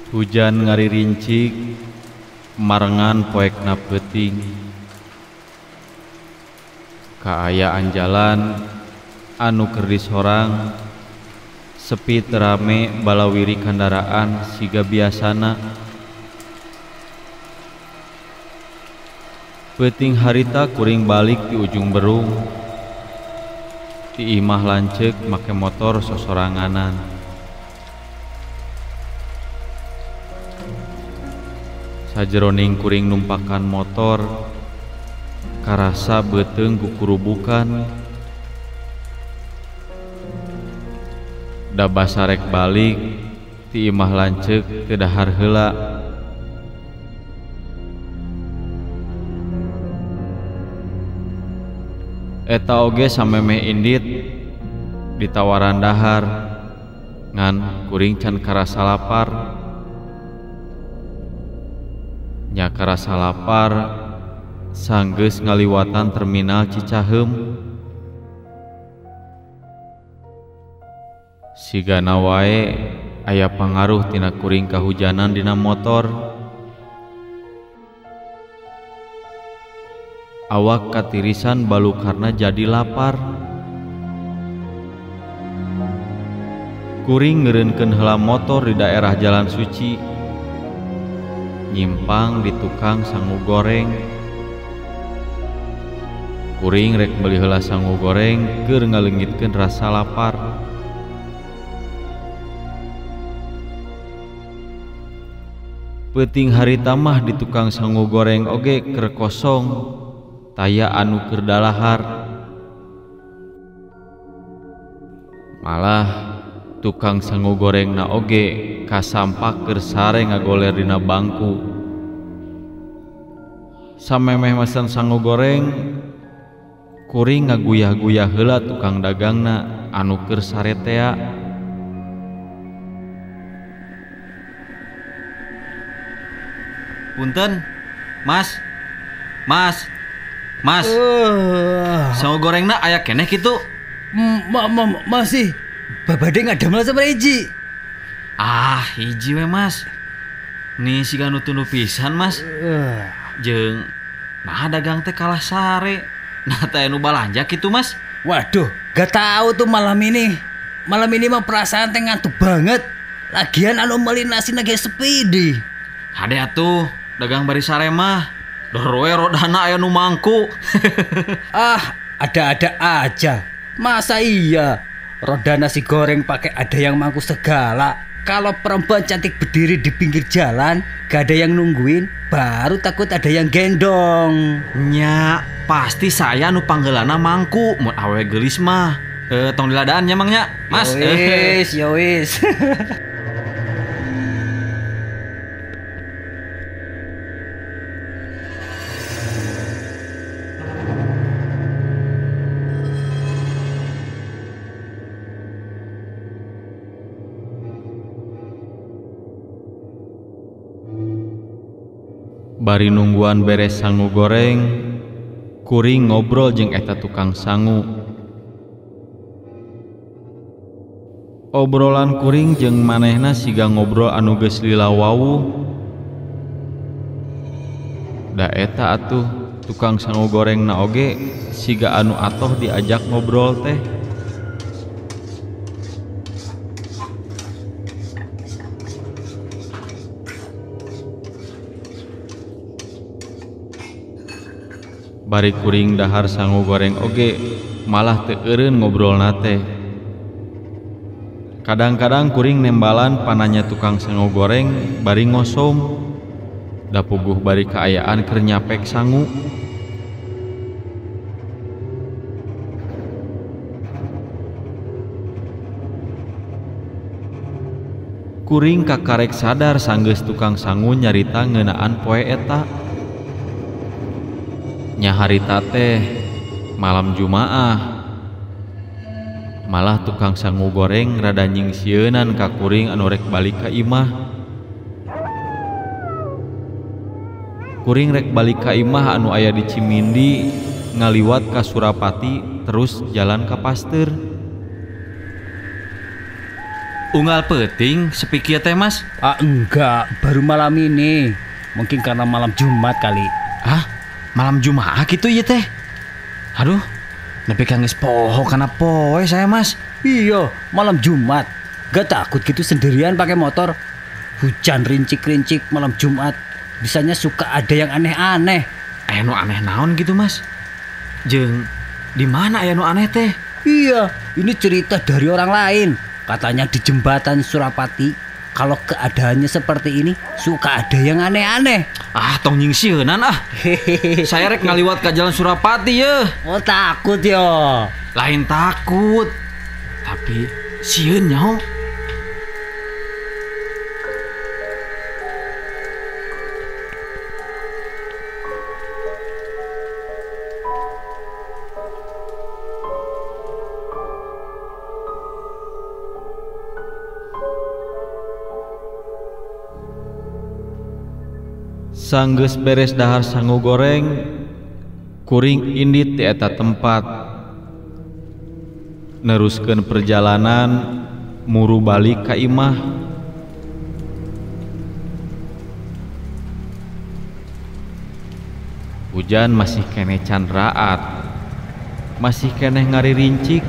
Hujan ngaririncik marengan poekna peuting. Kaayaan jalan anu keur disorang sepi teu rame balawiri kandaraan siga biasana. Peuting harita kuring balik ti Ujung Berung. Ti imah lanceuk make motor sosoranganan. Sajeroning kuring numpakan motor, karasa beuteung kukurubukan. Da basa rek balik ti imah lanceuk teu dahar heula. Eta oge samemeh indit ditawaran dahar, ngan kuring can karasa lapar. Nya karasa lapar sanggeus ngaliwatan terminal Cicaheum. Sigana wae aya pangaruh tina kuring kahujanan dina motor. Awak katirisan balukarna jadi lapar. Kuring ngeureunkeun heula motor di daerah Jalan Suci. Nyimpang di tukang sangu goreng. Kuring rek meuli heula sangu goreng keur ngaleungitkeun rasa lapar. Peuting harita mah di tukang sangu goreng oge keur kosong, taya anu keur dalahar. Malah tukang sangu gorengna oge kasampak keur sare ngagoler dina bangku. Samemeh mesen sangu goreng, kuring ngaguyah-guyah heula tukang dagangna anu keur sare tea. Punten, Mas. Mas. Mas. Sangu gorengna aya keneh kitu? Masih. Babade ngadamel sabaraha hiji? Ah, hiji we, Mas. Nih siga nu tunduh pisan, Mas. Jeung nah dagang teh kalah sare. Nah teh nu balanja kitu, Mas. Waduh, gak tahu tuh malam ini. Malam ini mah perasaan teh ngantuk banget. Lagian anu meuli nasi ge sepi di. Hade atuh, dagang bari sare mah. Dor we rodana aya nu mangku. Ah, ada-ada aja. Masa iya roda nasi goreng pakai ada yang mangku segala. Kalau perempuan cantik berdiri di pinggir jalan, gak ada yang nungguin, baru takut ada yang gendong. Nya, pasti saya nu panggeulana mangku, mun awewe geulis mah. Tong diladaan nya mang nya, Mas. Yowis, yowis. Bari nungguan beres sangu goreng, kuring ngobrol jeung eta tukang sangu. Obrolan kuring jeung manehna siga ngobrol anu geus lila wawuh. Da eta atuh tukang sangu gorengna oge siga anu atoh diajak ngobrol teh. Bari kuring dahar sangu goreng oge malah teu eureun ngobrolna teh. Kadang-kadang kuring nembalan pananya tukang sangu goreng bari ngosom. Da puguh bari kaayaan keur nyapek sangu. Kuring kakarek sadar sanggeus tukang sangu nyarita ngeunaan poe eta. Nya harita teh malam Jumaah. Malah tukang sangu goreng rada nyingsieunan ka kuring anu rek balik ka imah. Kuring rek balik ka imah anu aya di Cimindi, ngaliwat ka Surapati terus jalan ka Pasteur. Unggal peuting sepi kieu teh, Mas? Ah, enggak, baru malam ini. Mungkin karena malam Jumat kali. Hah? Malam Jumat gitu ieu teh? Aduh, nepi ka geus poho kana poe saya, Mas. Iya, malam Jumat. Gak takut gitu sendirian pakai motor? Hujan rincik-rincik malam Jumat. Bisanya suka ada yang aneh-aneh. Aya nu aneh naon gitu, Mas? Jeung di mana aya nu aneh teh? Iya, ini cerita dari orang lain. Katanya di jembatan Surapati, kalau keadaannya seperti ini, suka ada yang aneh-aneh. Ah, tong nyingsieunan ah. Saya rek ngaliwat ke jalan Surapati ye. Oh, takut yo. Lain takut, tapi sieun nyaho. Sanggeus beres dahar sangu goreng, kuring indit ti eta tempat. Neruskeun perjalanan muru balik ka imah. Hujan masih keneh can raat, masih keneh ngaririncik.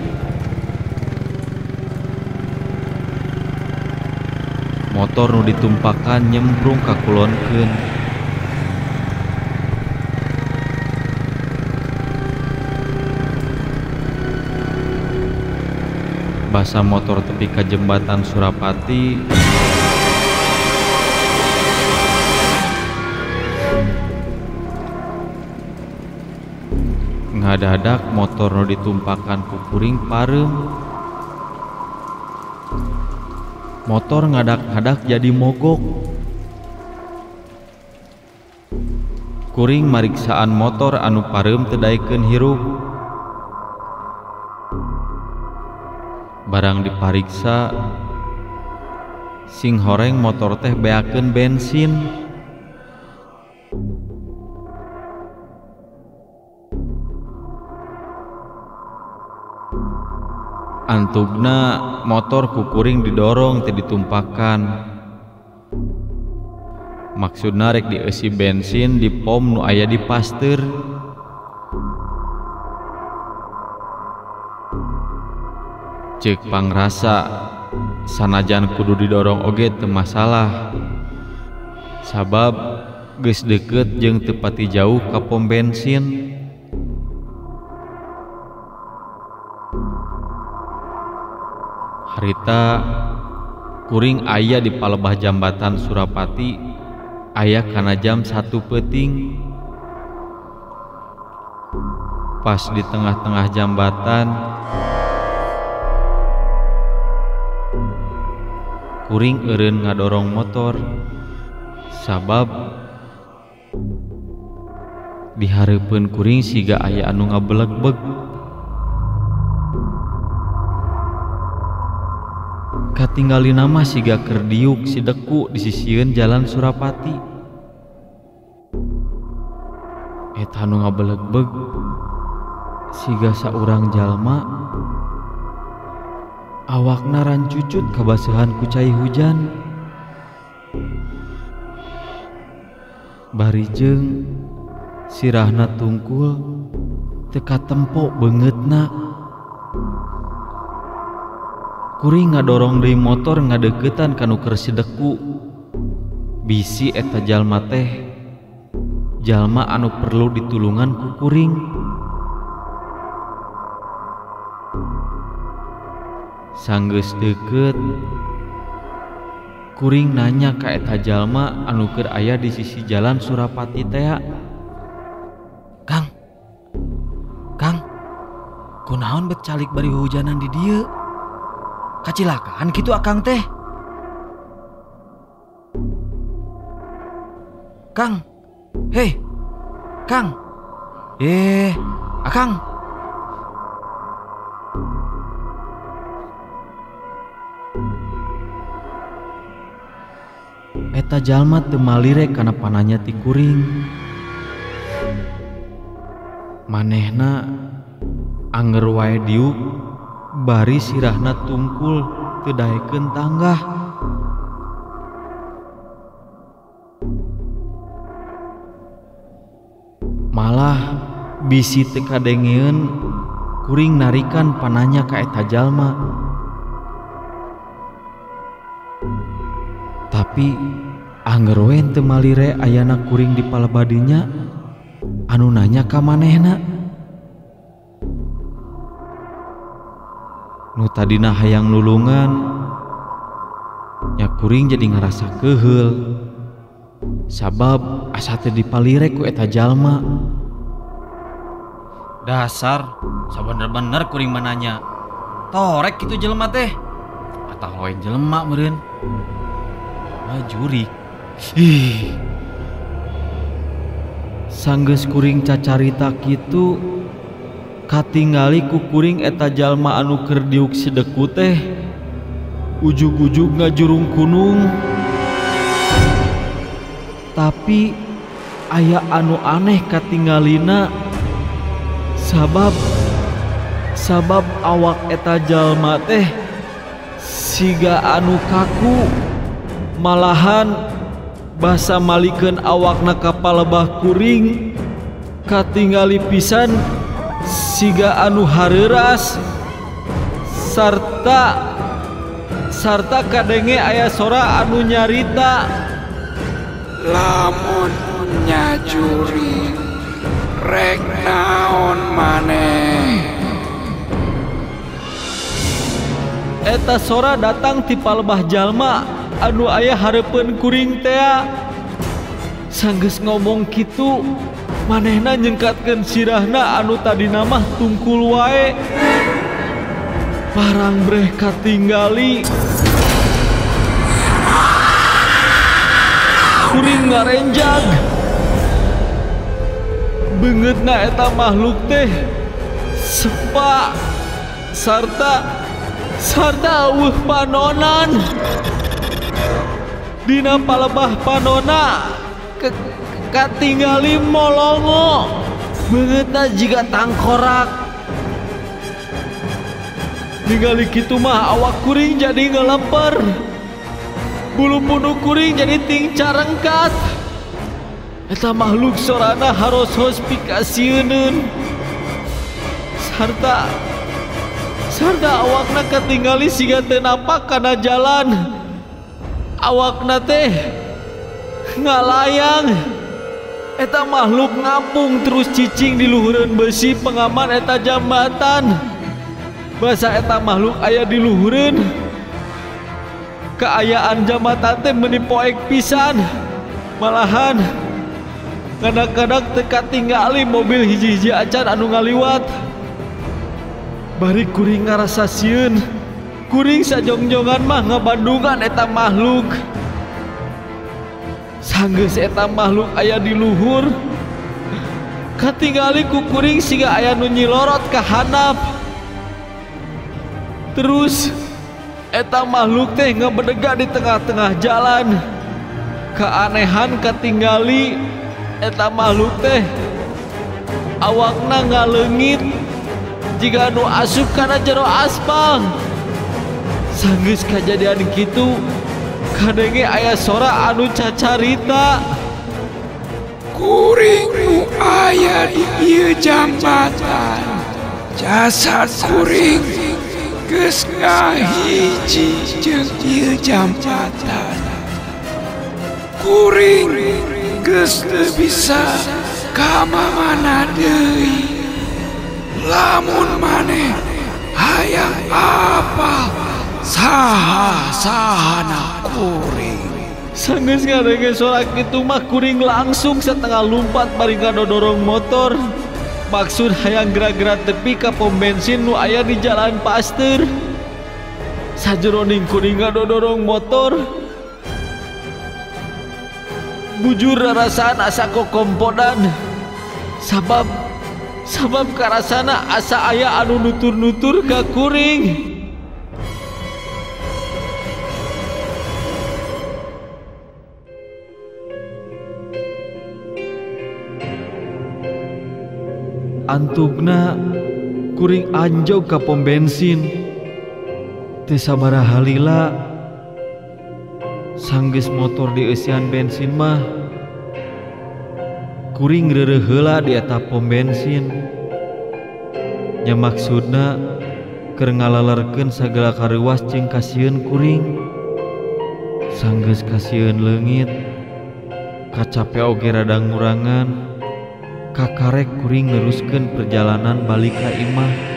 Motor nu ditumpakan nyemprung ka kulonkeun. Basa motor tepi ka jembatan Surapati, ngadadak motor nu ditumpakan ku kuring pareum. Motor ngadak-ngadak jadi mogok. Kuring mariksaan motor anu pareum teu daekeun hirup. Barang dipariksa, sing horeng motor teh beakeun bensin. Antugna motor ku kuring didorong teh ditumpakan. Maksudna rek dieusi bensin di pom nu aya di pasteur. Ceuk pangrasa sanajan kudu didorong oge teu masalah, sabab geus deukeut jeung teu pati jauh ka pom bensin. Harita kuring aya di palebah jambatan Surapati aya kana jam 1 peuting. Pas di tengah-tengah jambatan, kuring eureun ngadorong motor, sabab di hareupeun kuring siga aya anu ngabelegbeg. Katinggalina mah siga keur diuk sideku di sisieun jalan Surapati. Eta anu ngabelegbeg siga saurang jalma, awakna rancucut kabasehan ku cai hujan. Bari jeung sirahna tungkul teu katempo beungeutna. Kuring ngadorong deui motor ngadeuketan ka nu keur sideku. Bisi eta jalma teh jalma anu perlu ditulungan ku kuring. Sanggeus deukeut, kuring nanya ka eta jalma anu keur aya di sisi jalan Surapati tea. Kang, Kang, kunaon bet calik bari hujanan di dieu? Kacilakaan kitu akang teh. Kang, hei, Kang, akang. Eta jalma teu malirek kana pananya ti kuring. Manehna anger wae diuk, bari sirahna tungkul teu daekeun tanggah. Malah bisi teu kadengeun kuring narikan pananya ka eta jalma. Tapi angger we teu malire ayana kuring di palebadinya anu nanya ka manehna. Nu tadina hayang nulungan nya kuring jadi ngarasa keheul. Sabab asa teu dipalire ku eta jalma. Dasar sabener-bener kuring mananya. Torek kitu jelema teh. Atah lain jelema meureun. Wah jurik. Ih. Sanggeus kuring cacarita kitu katingali ku kuring eta jalma anu keur diuk sideku teh ujug-ujug ngajurung kunung. Tapi aya anu aneh katingalina sabab awak eta jalma teh siga anu kaku, malahan basa malikeun awakna ka palebah kuring katingali pisan siga anu hareuras sarta kadenge aya sora anu nyarita, lamun nyajuri rek naon maneh. Eta sora datang ti palebah jalma anu aya hareupeun kuring tea. Sanggeus ngomong kitu manehna nyengkatkeun sirahna anu tadina mah tungkul wae. Parang breh katinggali kuring ngarenjag. Beungeutna eta makhluk teh sepa sarta eueuh panonan. Dina palebah panona katingali molongo, beungeutna jiga tangkorak. Ningali kitu mah awak kuring jadi ngeleper, bulu punuk kuring jadi tingcarengkat. Eta makhluk sorana haros-hos pikasieuneun sarta awakna katingali siga teu napak kana jalan. Awakna teh ngalayang. Eta makhluk ngapung terus cicing di luhureun besi pengaman eta jambatan. Basa eta makhluk aya di luhureun, kaayaan jambatan teh meuni poek pisan. Malahan kadang-kadang teu katinggali mobil hiji-hiji acan anu ngaliwat. Bari kuring ngarasa sieun, kuring sajongjongan mah ngabandungan eta makhluk. Sanggeus eta makhluk aya di luhur, katingali ku kuring siga aya nu nyilorot ka handap. Terus eta makhluk teh ngebedega di tengah-tengah jalan. Keanehan katingali eta makhluk teh awakna ngaleungit jiga nu asup kana jero aspal. Sanggeus kajadian kitu kadenge aya sora anu cacarita, kuring nu aya di ieu jambatan, jasad kuring geus ngahiji jeung ieu jambatan. Kuring geus teu bisa ka mamana deui. Lamun maneh hayang apal saha sahana kuring. Sanggeus ngadenge sora kitu mah kuring langsung setengah lumpat bari ngadodorong motor. Maksud hayang gerak-gerak tepi ka pom bensin nu aya di Jalan Pasteur. Sajeroning kuring ngadodorong motor, bujur rarasaan asa kokompodan. Sabab karasana asa aya anu nutur-nutur ka kuring. Antugna kuring anjog ka pom bensin. Teu sabaraha lila sanggeus motor dieusian bensin mah kuring reureuh heula di eta pom bensin. Nya maksudna keur ngalalerkeun sagala kareuwas jeung kasieun kuring. Sanggeus kasieun leungit, kacape oge rada ngurangan, kakarek kuring neruskeun perjalanan balik ka imah.